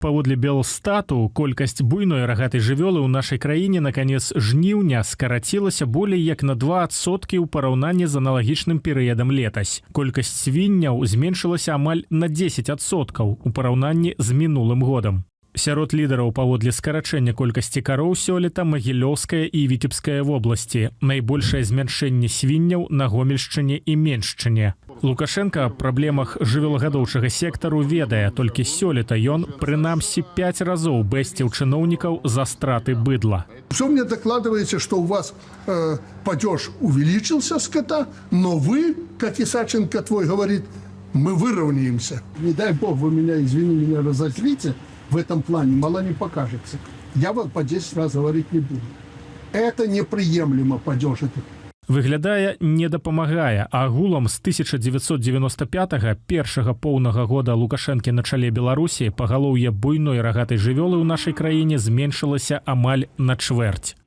Паводле Белстату, колькасць буйной рагатай жывёлы ў нашай краіне на канец жніўня скарацілася болей як на 2% ў параўнанні з аналагічным перыядам летась. Колькасць свінняў зменшылася амаль на 10% у параўнанні з мінулым годам. Сярод лідараў паводле скарачэння колькасці кароў сёлета Магілёўская і Віцебская вобласці. Найбольшае змяншэнне свінняў на Гомельшчыне і Меншчыне. Лукашэнка аб праблемах жывёлагадоўчага сектару ведае, толькі сёлета ён прынамсі 5 разоў бэсціў чыноўнікаў за страты быдла. Все мне докладываете, что у вас падеж увеличился скота, но вы, как Исаченко твой говорит, мы выровняемся. Не дай бог, вы меня, извини меня, разозлите в этом плане, мало не покажется. Я вам по 10 раз говорить не буду. Это неприемлемо, падеж этот. Выглядае, не дапамагае. Агулам з 1995, першага поўнага года Лукашэнкі на чале Беларусі, пагалоўе буйной рагатай жывёлы ў нашай краіне зменшылася амаль на чвэрць.